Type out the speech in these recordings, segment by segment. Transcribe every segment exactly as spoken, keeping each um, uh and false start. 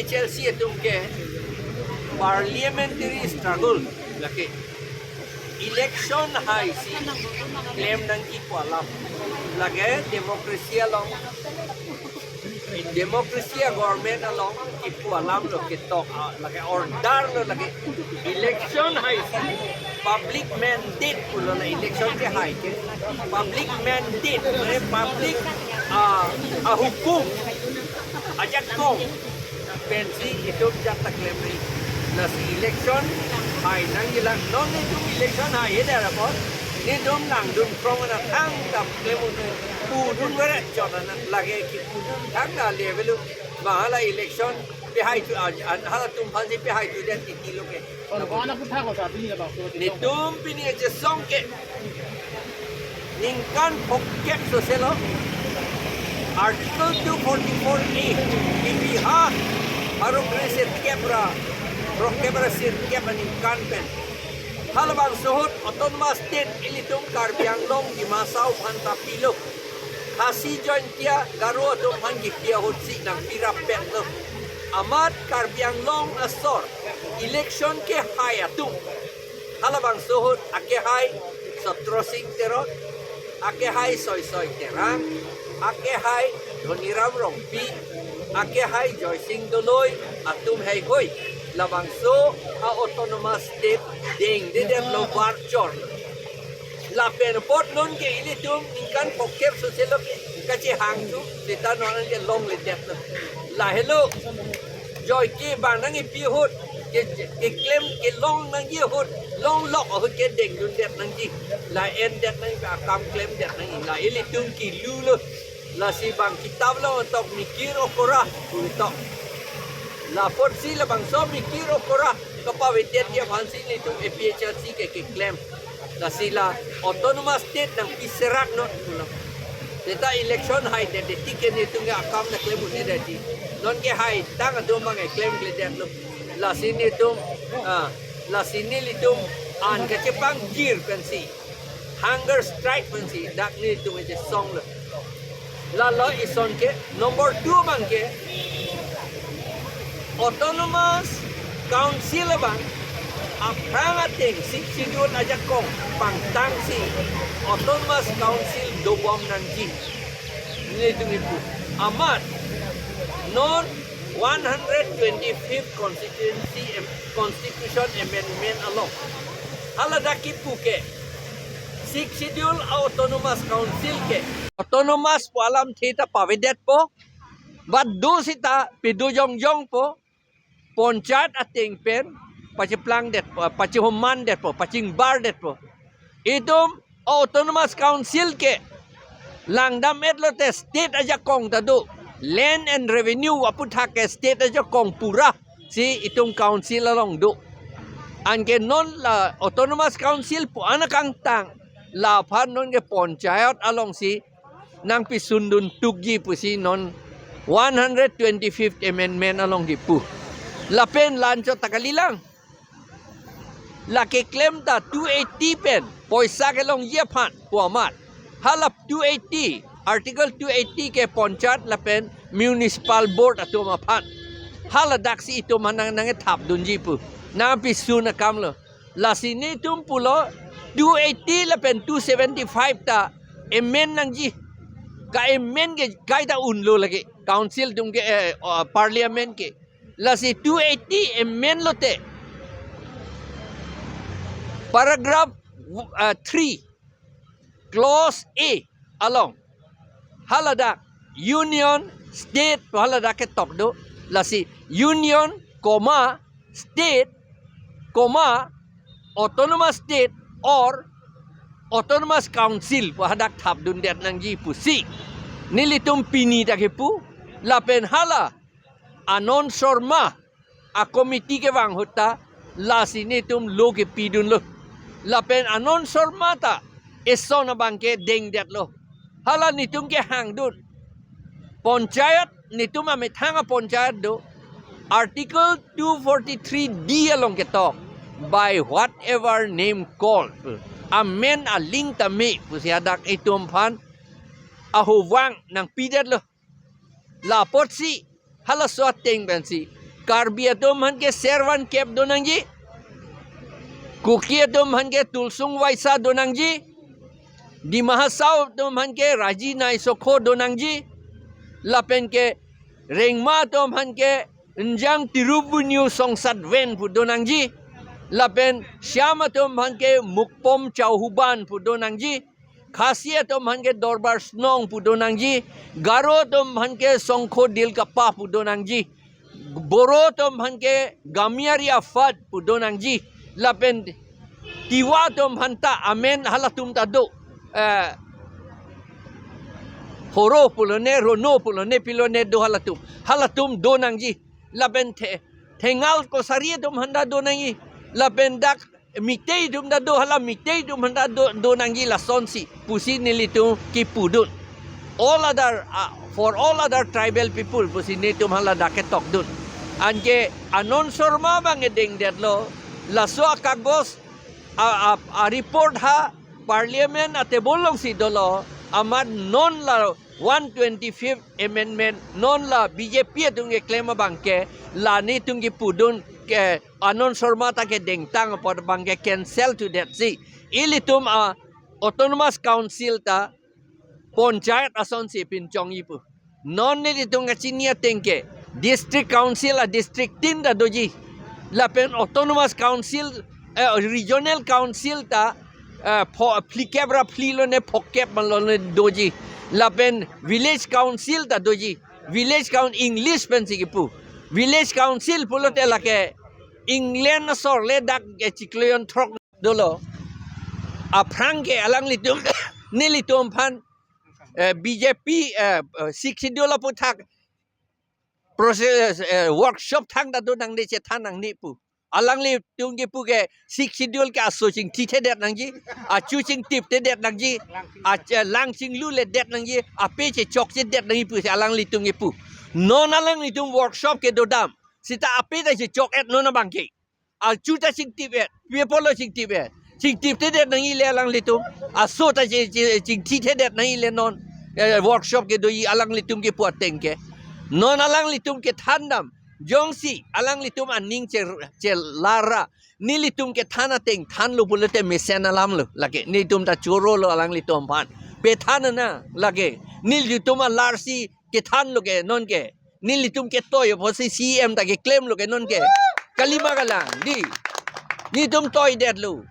Chelsea atum ke parliamentary struggle lake election haisi klem nangji pu alam lake democracy along, democracy a government along kipu alam lo ketok, ah, lake order lo lake election haisi public mandate pulo la election ke hai ke public mandate, eh, public, ah, ahukum ajakong pensi itum jat ta klemri. Lasi election hai nangjilang, non itum election hai eder apot itum langdun krong na thangta klem un pudun veret chot na lake kipudun thangta level un. Mahala election pehai tu, ah, ah, halatum aphansi pehai tu den titi lo ke. Kono kono aphuthak ko sa pini na bang so. Netum pini kechesong ke ningkan phongkep sose lo Article two forty-four A kipi ha pharo kre sirkep ra phongkep ra sirkep aningkan pen halabangso ahut autonomous state ilitum Karbi Anglong, Dima Hasao aphan ta pilo. Khasi, Jaintia, Garo atum aphan kipi ahutsi nangpi rapet lo. Amat Karbi Anglong asor election kehai atum halabangso ahut akehai Satro Sing Teron, akehai Soisoi Terang, akehai Dhoniram Rongpi, akehai Joysing Doloi atum heihui labangso a autonomous state dengdedetlo, varchor. Lapen apot non ke ilitum ningkan phongkep sose lo ke kachehang thu seta non ke longledetlo. Lahelo joike bang nangkipi ahut ke, keklem kelong nangji ahut, longlok ahut ke dengdundet nangji, la endet nangji, akam klemdet nangji, la ilitum kilu lo. Lasi bang kitab lo tok mikir okora pu tok. Lapotsi labangso mikir okora kapavedetji aphansi ilitum A P H L C ke keklem. Lasi la autonomous state nangpi serak non pulo. Seta election haidet tike netum ke akam ta klem un-edetji. Non ke hai tang atum bang klemkledetlo. Lasi netum, ah, lasi nelitum an kachepangkir pensi, hunger strike pensi dak netum kechesong lo. Lalo ison ke, number two abang ke autonomous council abang aphrang ateng Sixth Schedule ajakong pangtangsi autonomous council dobom nangji. Netum kipu. Amat non one hundred twenty-fifth constituency am-, constitution amendment along haladak kipu ke Sixth Schedule autonomous council ke autonomous pu alamthe ta pavedetpo, but do seta pedo jongjongpo, panchayat ateng pen pacheplangdetpo, pachehumandetpo, pachingbardetpo. Itum autonomous council ke langdam-etlote state ajakong ta do. Land and revenue aphuthak ke state ajakong pura si itum council along do. Anke non la autonomous council pu an akangtang, laphan non ke panchayat alongsi nangpisundun tukji pusi non one hundred twenty-fifth amendment along kipu. Lapen la-anchot ta kalilang. La keklem ta two eighty pen poisa kelongji aphan pu amat. Hala two eighty, Article two eighty ke panchayat lapen municipal board atum aphan. Haladaksi itum aphan nang, nangkethapdunji pu, nangpisun akam lo. Lasi netum pulo two eighty lapen two seventy-five ta amend nangji. Ka-amend ke kaita unlo lake council atum ke, eh, uh, parliament ke. Lasi two eighty amend lote paragraph, uh, three, clause A along haladak union, state pu haladak ketok do. Lasi union, comma, state, comma, autonomous state or autonomous council pu hadak thapdundet nangji pusi nelitum pini ta kipu. Lapen hala Anand Sharma a-committee kevang ahut ta lasi netum lo kepidunlo. Lapen Anand Sharma ta eson abang ke dengdetlo. Hala netum kehangdun. Panchayat, netum amethang a-panchayat do. Article two forty-three D along ketok, "By whatever name called." Amen aling tame pusi hadak itum aphan ahuvang nangpidetlo. Lapotsi halaso ateng pensi Karbi atum aphan ke Servan Kep donangji. Kuki atum aphan ke Tulsung Waisa donangji. Dima Hasao atum aphan ke Raji Naisokho donangji. Lapen ke Rengma atum aphan ke Njang Tirubunyu Songsat Ven pu donangji. Lapen Shyam atum aphan ke Mukpom Chauhuban pu donangji. Khasi atum aphan ke Dorbar Snong pu donangji. Garo atum aphan ke Songkho Dilkapa pu donangji. Boro atum aphan ke Gamiari Afad pu donangji. Lapen Tiwa atum aphan ta amen halatum ta do. Eh, Horo pulone, Rono pulone, pilone do halatum. Halatum donangji. Lapen the, Thengal Kosari atum aphan ta donangji. Lapen dak Meitei atum ta do, hala Meitei atum aphan ta do, donangji lasonsi pusi nelitum kipudun. All other, uh, for all other tribal people pusi nelitum hala dak ketokdun. Anke Anand Sharma abang edengdetlo, laso akagos, a, a, a report ha Parliament a table alongsi dolo, amat non la one twenty-fifth Amendment, non la B J P atum keklem abang ke, la nelitum kipudun ke Anand Sharma ta kedengtang apot abang ke cancel to that si. Ilitum a Autonomous Council ta Panchayat asonsi pinchongji pu. Non nelitum kachini ateng ke District Council a district tin ta doji. Lapen Autonomous Council, eh, Regional Council ta, eh, pho-, phlikep ra phli lone phokep ma lone doji. Lapen Village Council ta doji. Village Coun-, English pensi kipu. Village Council pulote lake England asor le dak ke chiklo jon throk dolo. Aphrang ke alanglitum, nelitum aphan, eh, B J P, eh, eh, Sixth Schedule aputhak process, eh, workshop thangta do nangne chethan nangne pu. Alanglitum kipu ke Sixth Schedule ke aso chingthithedet nangji, achu chingtipthedet nangji, a, eh, lang chingluledet nangji, ape chechokchedet nangji pusi alanglitum kipu. Non alanglitum workshop kedodam. Seta ape ta chechok-et non abang ke. Achu ta chingtip-et, pi apotlo chingtip-et. Chingtipthedet nangji le alanglitum. Aso ta chi-, chi-, chingthithedet nangji le non. Eh, workshop kedoji alanglitum kipu ateng ke. Non alanglitum kethandam. Jongsi alanglitum aning che-, chelara. Nelitum kethan ateng thanlo pulote mesen alamlo. Lake, nelitum ta chorolo alanglitum aphan. Pethan na, lake. Nelitum alarsi kethanlo ke, non ke. Nelitum ketoi apotsi C M ta keklemlo ke non ke. Kalima kalang, dei. Nelitum toidetlo.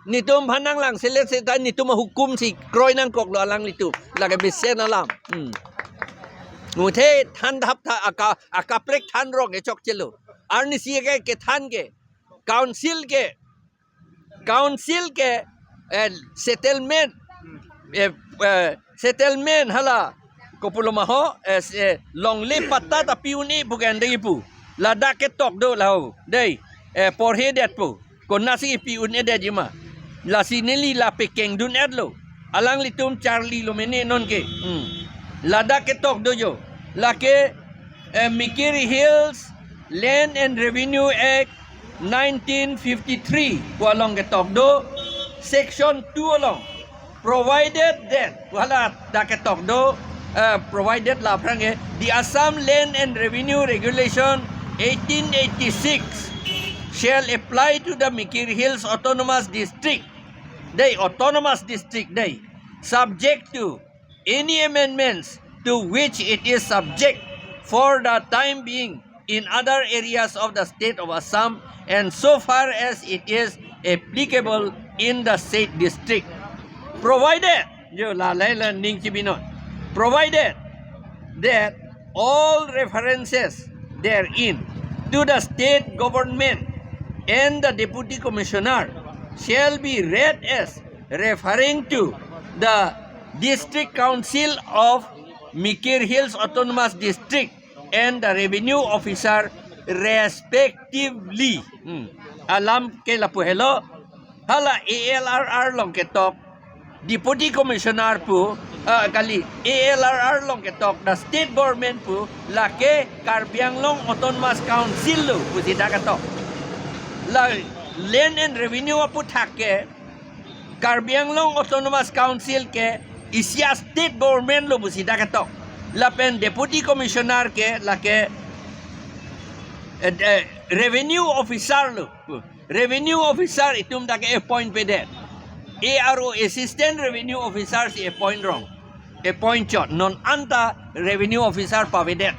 Nelitum aphan nanglang selet seta nelitum ahukum si kroi nangkoklo alanglitum. Lake mesen alam. Hmm. Muthe than thap tha aka, akaprek than rong ke chokchelo. Arnisi ke kethan ke. Council ke, council ke, eh, settlement, eh, eh, settlement hala, kopulo ma ho, eh, se-, longle patta ta pi un-e pu ke ande kipu. Ladak ketok do la ho, dei, eh, porhedet pu. Konatsi pi un-edetji ma. Lasi neli la pekengdun-etlo. Alanglitum charlilo mene non ke. Hmm. Ladak ketok do jo. Lake, eh, Mikir Hills Land and Revenue Act nineteen fifty-three pu along ketok do, section two along, provided that, pu hala dak ketok do, eh, provided la aphrang ke, the Assam Land and Revenue Regulation eighteen eighty-six shall apply to the Mikir Hills Autonomous District. Dei, Autonomous District dei, subject to any amendments to which it is subject for the time being in other areas of the state of Assam and so far as it is applicable in the said district. Provided, jo la lai la ning chibinon. Provided that all references therein to the state government and the deputy commissioner shall be read as referring to the District Council of Mikir Hills Autonomous District and the revenue officer respectively. Hmm. Alam ke lapu helo, hala A L R R along ketok Deputy Commissioner pu, ah, kali, A L R R along ketok, the state government pu, lake Karbi Anglong Autonomous Council lo, pusi dak ketok. La Land and Revenue aputhak ke, Karbi Anglong Autonomous Council ke, isi a state government lo, pusi dak ketok. Lapen Deputy Commissioner ke, lake, Eh, eh, revenue officer lo. Revenue officer itum dak ke appoint pedet. A R O, assistant revenue officer si appoint rong. Appoint chot. Non anta revenue officer pavedet.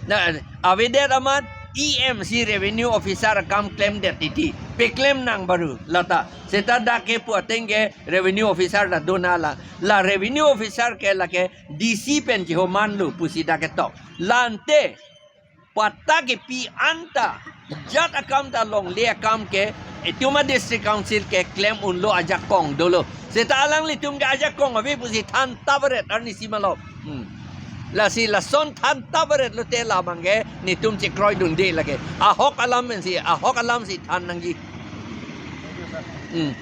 Na, avedet amat E M si revenue officer akam klemdet titi. Peklem nang baru lata. Seta dak ke pu ateng ke revenue officer ta dona la. La revenue officer ke lake D C pen chihoman lo pusi dak ketok. La ante patta kepi anta jat akam ta longle akam ke itum a district council ke klem unlo, ajakong dolo. Seta alanglitum ke ajakong ave pusi than tap ret arnisi malom. Hmm. Lasi lason than tap ret lote labang ke netum chekroi dunde lake. Ahok alam pensi, ahok alam si than nangji. Hmm.